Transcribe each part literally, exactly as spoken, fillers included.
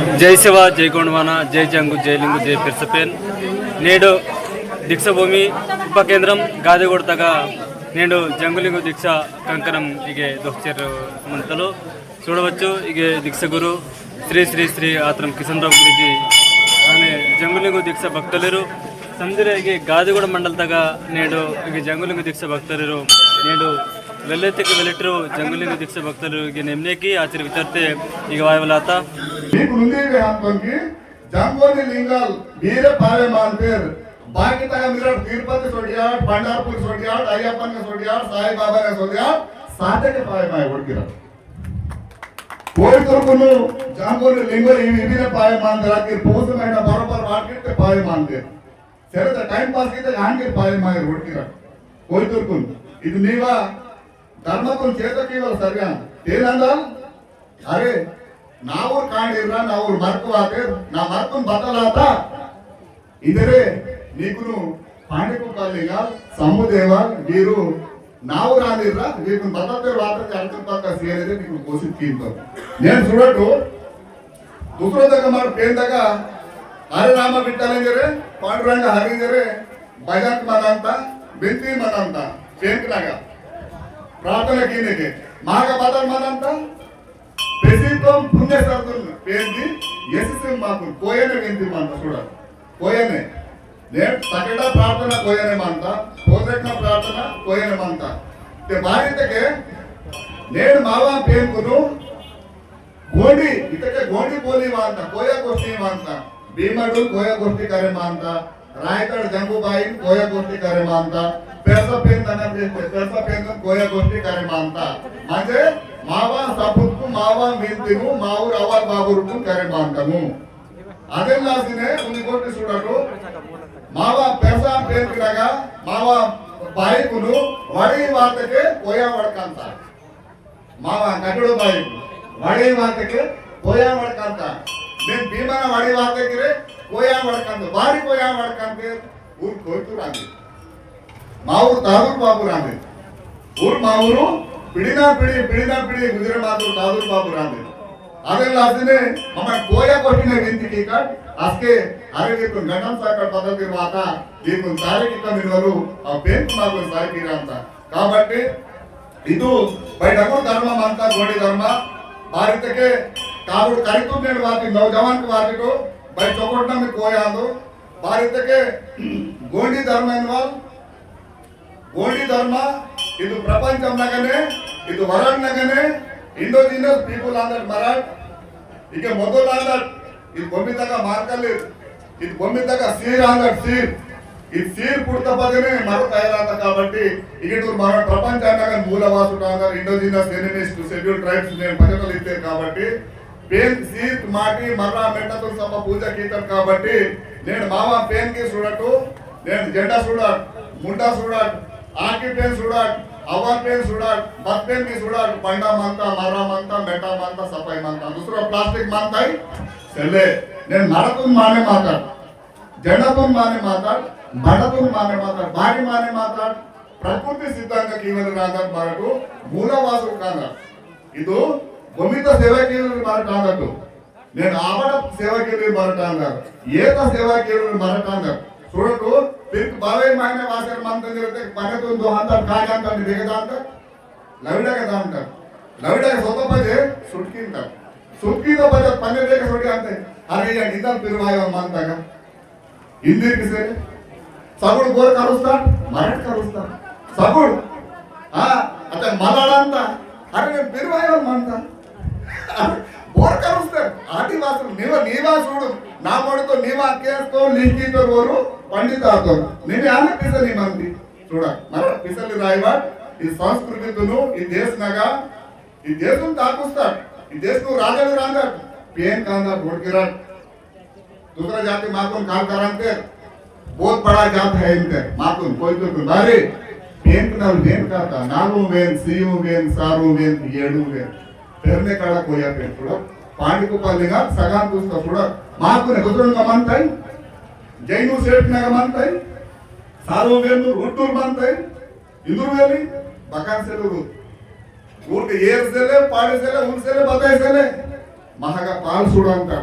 जय सेवा, जय गोंडवाना, जय जंगु, जय लिंगु, जय पेरसा पेन। नेडु दीक्षा भूमि उपकेंद्रम गादिगुडतगा नेडु जंगुलिंगु दीक्षा कंकणम इगे दोहचेर मंतलु। चूडवच्चु, इगे दीक्षा गुरु श्री श्री श्री आत्रम किशन राव गुरुजी आने जंगुलिंगु दीक्षा भक्तलेरु। समदिरे इगे गादिगुड मंडलतगा नेडु इगे जंगुलिंगु दीक्षा भक्तलेरु। नेडु वेल्लेतिके वेल्लेटरु जंगुलिंगु दीक्षा भक्तलेरु इगे नेमनेकी आचर विचारते इगे वायवलाता। मीकु नुंदी इगे हातोंकी जंगोनी लिंगाल मीरे पावे मानतेर। बाकी तगा मिरट तिरुपति सोडियाट, पंढरपुर सोडियाट, अय्यप्पन सोडियाट, साई बाबा सोडियाट, साते के पावे माय उड़किरा। कोईतुरकुनु जंगोनी लिंगो इवी इवीने पावे मानतेर, आखिर पूस महीना बरोबर वाटकिते पावे मानतेर। सेरे तो time pass किते आंगे पावे माय उड़किरा। कोईतुरकुन इद नीवा धर्मकुन चेतकी वाल सर्या तेलंदल। अरे, नावुर कांडिर्रा, नावुर मर्क वातेर, ना मर्कुन बतलाता। इदरे नीकुनु पांडिकुपालिंगाल, समुदेवाल, वीरु नावुर आंदिर्रा, वीरुन बतलातेर वातेर के अंतर पक्का सियलेदे नीकुन घोषित कींतो। नेन सुडटु, दूसरो तगा मार पेन तगा, हरे राम विठ्ठल इंजरे, पांडुरंग हरि इंजरे, भजन मनंता, विनती मनंता, पेन नगा, प्रार्थना कीनेके, मागा बदल मनंता, पेसितोम पुण्य सर्दुन पेंदी येसिसिम माकुन कोयने विनती मानता सुड़ा। कोयने। नेड तकेडा प्रार्थना कोयने मानता, पोजकना प्रार्थना कोयने मानता। ते बारी तके नेड मावा पेन कुनु गोंडी, इतके गोंडी बोली मानता, कोया गोष्ठी मानता। भीमडु कोया गोष्ठी करे मानता। रायतड़ जंगूबाईन कोया गोष्ठी करे मानता। पेरसा पेन दना पेन, पेरसा पेन कोया गोष्ठी करे मानता। म्हणजे मावा सपुतकु मावा मिंतिमु माउर अवाल बाबुरुकुन करे मानतमु। अदेन लासिने उन्नी गोष्ठी सुडटु मावा पेरसा पेन किरागा मावा बाईकुनु वड़ी वातके कोया वड़कंता। मावा कटड़ो बाई वड़े वातके कोया वड़कंता। मैं भीमना वड़े वातके रे कोया वड़कंता। बारी कोया वड़कंते उर कोयतुर आंदे। माउर तादुर बाबुर आंदे। उर माउरु पिड़िना पिड़ी, पिड़िना पिड़ी गुजरे मातुर तादुर बाबुर आंदे। अदे लासिने ममा कोया कोटिने विनती कीकट, अस्के अरे वीरकुन गंडम साकट बदल के वाता, वीरकुन सारे की कमी नोलु, अब पेन मातुर सारे की रांता। काबट्टी इदु बै डगुर धर्म मंता गोंडी धर्म। बारितके काबुड़ करितु नेड वाती नौजवान के वाती तो बै चौकट नमी कोया आंदो। बारितके गोंडी धर्म इनवाल गोंडी धर्म इदु प्रपंचम नगने, इदु वरण नगने, indigenous people आंदर मराठ इके मोदल आंदर इदु भूमि तगा मार्कले इद भूमि तगा सीर आंदर सीर। इद सीर पुड़ता पदने मरो तयाराता काबट्टी इगेटूर मरो प्रपंच आंदर मूलवासुट आंदर indigenous enemies to schedule tribes ने पजटल इत्तेर काबट्टी पेन सीर माटी मर्रा मेटा तो सब पूजा कीतर काबट्टी नेड मावा पेन की सुडटू नेड जेंडा सुडट मुंडा सुडट आकी पेन सुडट अवर पेन सुडट बत पेन की सुडट बंडा मंता मर्रा मंता मेटा मंता सफाई मंता दूसरा प्लास्टिक मंता ही सेले नेड मरतुन माने माता जंडातुन माने माताड, बड़ातुन माने माताड, बारी माने माताड, प्रकृति सिद्धांत कीवल रांदत मरटू मूलवासुर कांदत। इदु भूमित सेवा कीवल मरटांदत। नेन आवड सेवा कीवल मरटांदत। येत सेवा कीवल मरटांदत। सुडटू पिक बावे मायने वासर मंतंदिरते पनेतुन दो हंतर काजांतर बेगदांतर। लविडा के दांतर। लविडा के सोतो पजे सुटकिंतर। सुटकी तो पजे पने बेग सोटी आंते। अरे या निंदल पिरवायो मंतगा। इंदिर किसे? सगुड़ बोर करुस्ता, मरट करुस्ता। सगुड़। हाँ, अते मलाड़ांता। अरे ने बिरवायो मंता। बोर करुस्ता। आदिवासी नीवा, नीवा सूडु। ना मोड़ तो नीवा केस तो लिखी तो बोरू पंडित आतो। नीने आने पिसे नी मंती। सूडा, मरट पिसली रायवाट, ई संस्कृति तुनु, ई देश नगा, ई देश तुन ताकुस्ता, ई देश नु राजा रांदा, पेन कांदा बोड़ गिरा। दूसरा जाति माकुन काल करांते, बहुत बड़ा जात है इनते, माकुन कोई तो कुन बारे, पेंक नल वेन काता, नालू वेन, सीयू वेन, सारू वेन, येडू वेन, पेरने काड़ा कोया पेन थोड़ा, पांडी को पालेगा, सगान दूसरा थोड़ा, माकुन है, दूसरों का मन ताई, जैनू सेठ ना का मन ताई, सारू वेन, उट्टूर मन ताई, इंदुर वेली, बकान सेलुरु। ऊरके एर सेले, पाड़े सेले, उन सेले, बताए सेले। महागा पाल सुड़ांता।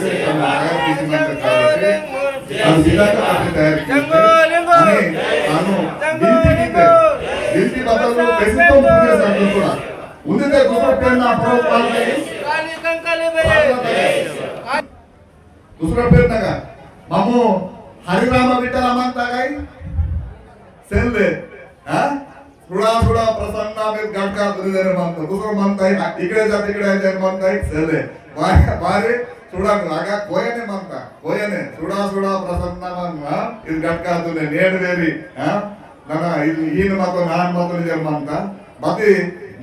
तयार कीसी मंता काबट्टी, अद विधाता तयार कीसी। अनि तानु बिनती कीते, बिनती बतल पेसितोम पूजा साकुन कुड़ा। उन्दिते दूसरा पेन ना प्रो पाल करी। दूसरा पेन ना का। मामू हरिराम विठ्ठल मंता काई? सेल्ले। हाँ? सुड़ा सुड़ा प्रसन्ना में गटका दुनिया मंता। दूसरा मंता है, इकडे जा, तिकडे जा मंता है, सेल्ले। बारे, बारे, सुड़ा लागा कोयने मंता। कोयने, सुड़ा सुड़ा प्रसन्ना मंता, हाँ? इद गटका दुनिया, नेड वेरी, हाँ? नना, इद, इन मतो, नान मतो निजर मंता। मती,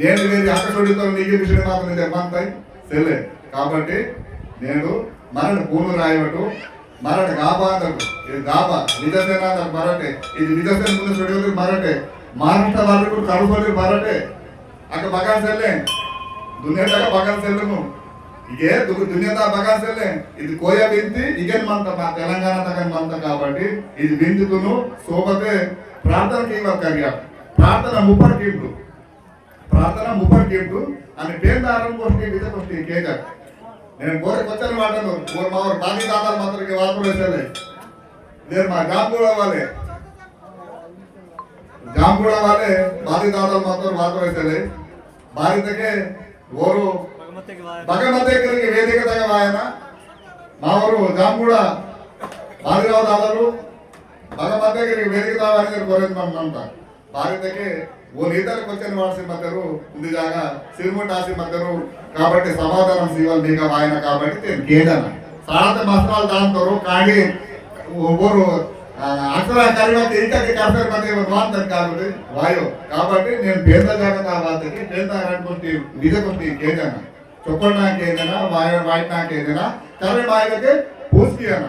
नेड वेरी, अकसोड़ी तो निगे विषय मतो निजर मंता है। सेले। काबट्टी नेडु मरट पूनु रायवटु, मरट गाबा अंदकु, इद गाबा, विजसेना अंदकु मरटे, इद विजसेन मुने सोडियोलु मरटे, महाराष्ट्र वाले को करुसोले मरटे, अक बगा सेले, दुनिया तक बगा सेले मु, इगे दु-, दुनिया तक बगा सेले, इद कोया बिनती, इगेन मंता मा तेलंगाना तक मंता काबट्टी, इद बिनती तुनु, सोबते प्रार्थना कीवा करिया, प्रार्थना मुपर कीटु, प्रार्थना मुपर कीटु, अनि पेंदारन गोष्ठी, विध गोष्ठी केजक। नेन बोरे कोचन वाटन, बोर मावर बागी दादा मात्र के वातुर सेले। देर मा जामगुड़ा वाले। जामगुड़ा वाले, बागी दादा मात्र वातुर सेले। बारी तके, वोरु, बगमते करके वेदिक तक वायना। मावरु, जामगुड़ा, बागी दादा, बगमते करके वेदिक तक वायना, बोरे मंता। बारी तके वो नीतल कोचन वासी मतेरु, उंदी जागा सिरमुट आसी मतेरु, काबट्टी समाधानम सीवल मीका वायना काबट्टी तेन केदना। सात मसराल दान तोरु, कांडी वो बोरु, आ, अक्सरा करीबा ते इका के करसर मते वो वान तन काबट्टी वायो। काबट्टी नेन पेंदा जागा ता बात के, पेंदा रट कोटी, विद कोटी केदना। चोपड़ना केदना, वाय-, वाइटना केदना, करे मायके पूस कियाना।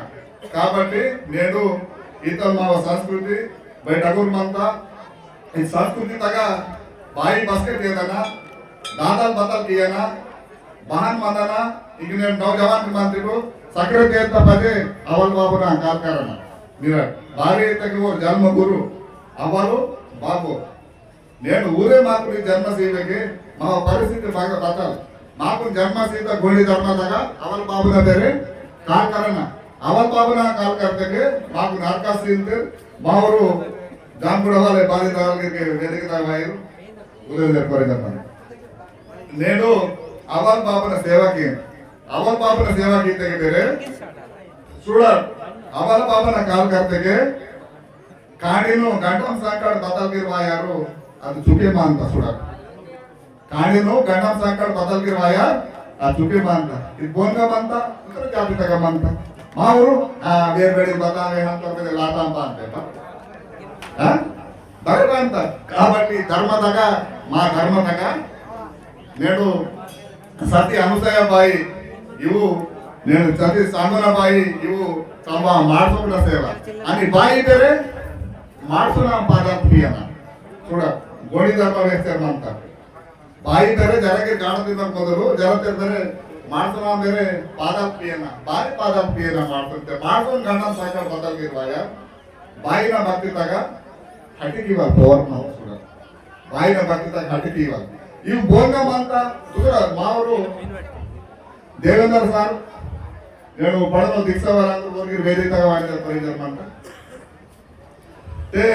काबट्टी नेडु इतल माव संस्कृति, बैठकुर मंता, ई संस्कृति तगा बाई बसके केदना, दादल बदल कियाना, बहान मंदना, इगने नौजवान के मंत्री को, सक्रिय देता बजे, अवल बाबू ना अंकार करना। मीरा बारी तक वो जन्म गुरु अवल बाबो। नेनु ऊरे माकुन जन्म सीवेके मा परिस्थिति बागा बतल। माकुन जन्म सीता गोंडी धर्म तगा अवल बाबुना बेरे काल करना। अवल बाबुना काल करतेके माकुन अरका सीनते मावरु जामगुड़ा वाले बारी दाल के वेदिक तगा वायु उदय दे पर जन्म। नेनु अवल बाबुना सेवा की, अवल बाबुना सेवा की तेके बेरे सुड़ा अवल बाबुना काल करतेके कांडीनो गंडम साकड़ बदल गिर वायारो, अद चुके मानता सुड़ा। कांडीनो गंडम साकड़ बदल गिर वायार, अद चुके मानता। इद बोनगा मानता, इतर जाति तगा मानता। मावरु, आ, वेर वेड़ी बतावे हम तो कदे लाता मानते पा। हाँ? बराबर मानता। काबट्टी धर्म तगा, मा धर्म तगा, नेडु सती अनुसया बाई इवु, नेडु सती सामना बाई इवु, तमा मार्सोकुडा सेवा। अनि बाई बेरे मार्सोना पादात पियना। सुड़ा, गोंडी धर्म वेस्ते मंता। बाई बेरे जरगे गाड़ दिनर मोदलु, जरा तेरे बेरे मार्सोना बेरे पादात पियना। बाई पादात पियना मार्सोन ते, मार्सोन गंडम साकड़ बदल गिर वाया। बाईना भक्ति तगा हटिकी वाल power ना हो सुड़ा। बाईना भक्ति तगा हटिकी वाल। इव बोलना मानता, दूसरा मावरो देवेंद्र सार, नेनु पड़नो दीक्षा वाला अंदर बोलगिर वेदी तगा वाणी परिजन मानता। ते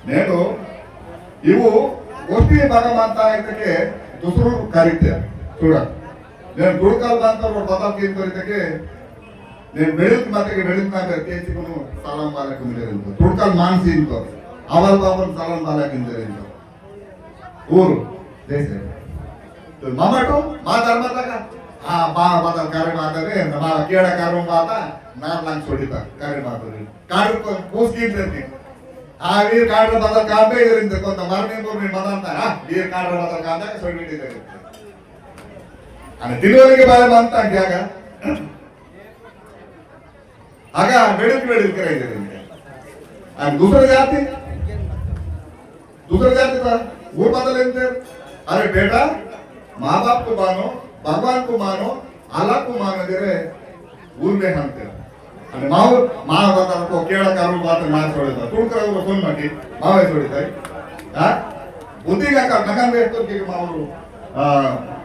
नेनु इवु गोष्ठी बागा मानता इतके दूसरू करिते सुड़ा। नेनु गुड़काल दांतर वो बता कीन करिते के, नेनु बेड़ित माते के बेड़ित ना करते चिकुनु सलाम वालेकुम इंजेर इंतो। गुड़काल मान सीन तो, अवल बाबन सलाम वालेकुम इंजेर इंतो। ऊर, जैसे। तो मामा तो, मा धर्म तगा, हाँ, मा बदल करे माता रे, मा केड़ा करो माता, नार लांग छोड़ी ता, करे माता रे। काड़ को, पोस की इंजेर इंतो। हाँ, वीर काड़ बदल काम पे इंजेर इंतो, कोंता मरने को भी मदन था, हाँ, वीर काड़ बदल काम पे, छोड़ भी दे। अने तिलवली के बारे मानता क्या का? आगा वेडुक वेडुक करे इंजेर इंतो। अने दूसरा जाति, दूसरा जाति ता, वो बदल इंजेर। अरे बेटा, माँ बाप को मानो, भगवान को मानो, अल्लाह को मानो जरे, ऊर में हंते। अने माँ, माँ बता को केड़ा करो बात माँ छोड़े ता। तुम करो वो सुन मती, माँ वे छोड़े ता। हाँ? बुद्धि का कर, नगन वे तो के माँ वो, आ,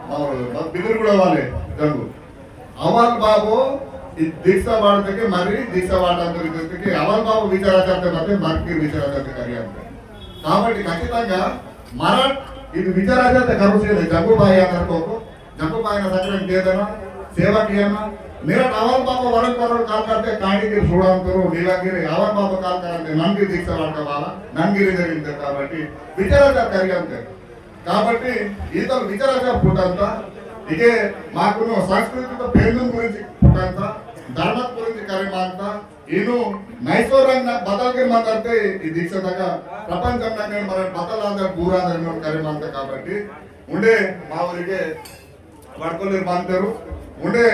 माँ वो, बिदुर गुड़ा वाले, जंगू। अवल बाबो ई दीक्षा वाडतेके मरी दीक्षा वाडंतोर इत्तेके अवल बाबो विचार आचारते मते मरकी विचार आचारते करियंते। काबट्टी खच्चितंगा मरट इद विचार आचारते करुसेले जंगुबाई अंदर कोको, जंगुबाईना सकरन केदना, सेवा कियना, मेरट अवल बाबो वरक वरक काल करते कांडीगिर सूडांतोर, नीलागिरी अवल बाबो काल करते ननगिर दीक्षा वाडता बाला, ननगिर जरिंते काबट्टी विचार आचार करियंते। काबट्टी ईतल विचाराचार पुट्टंता, इगे माकुनु संस्कृति तो पेंदुन गुरिंची पुट्टंता, धर्म गुरिंची करिमांता, इनु नैसोरंग ना बदल के मंदरते ई दीक्षा तगा प्रपंचम नगन मरन बदल आदर बूरा आदर नोर करिमांता काबट्टी, उंडे मावरिगे वड़कोलेर मंतेरु, उंडे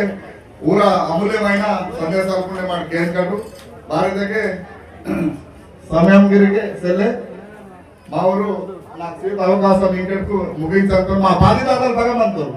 ऊरा अमूल्यमैना संदेशालु उंडे माट केंजकटु, बारे देके समयम गिरिगे सेले, मावरु नाक सीट अवकाशम इंकेटकु मुगिंचंतोर मा पादी दादल बगा मंतोर।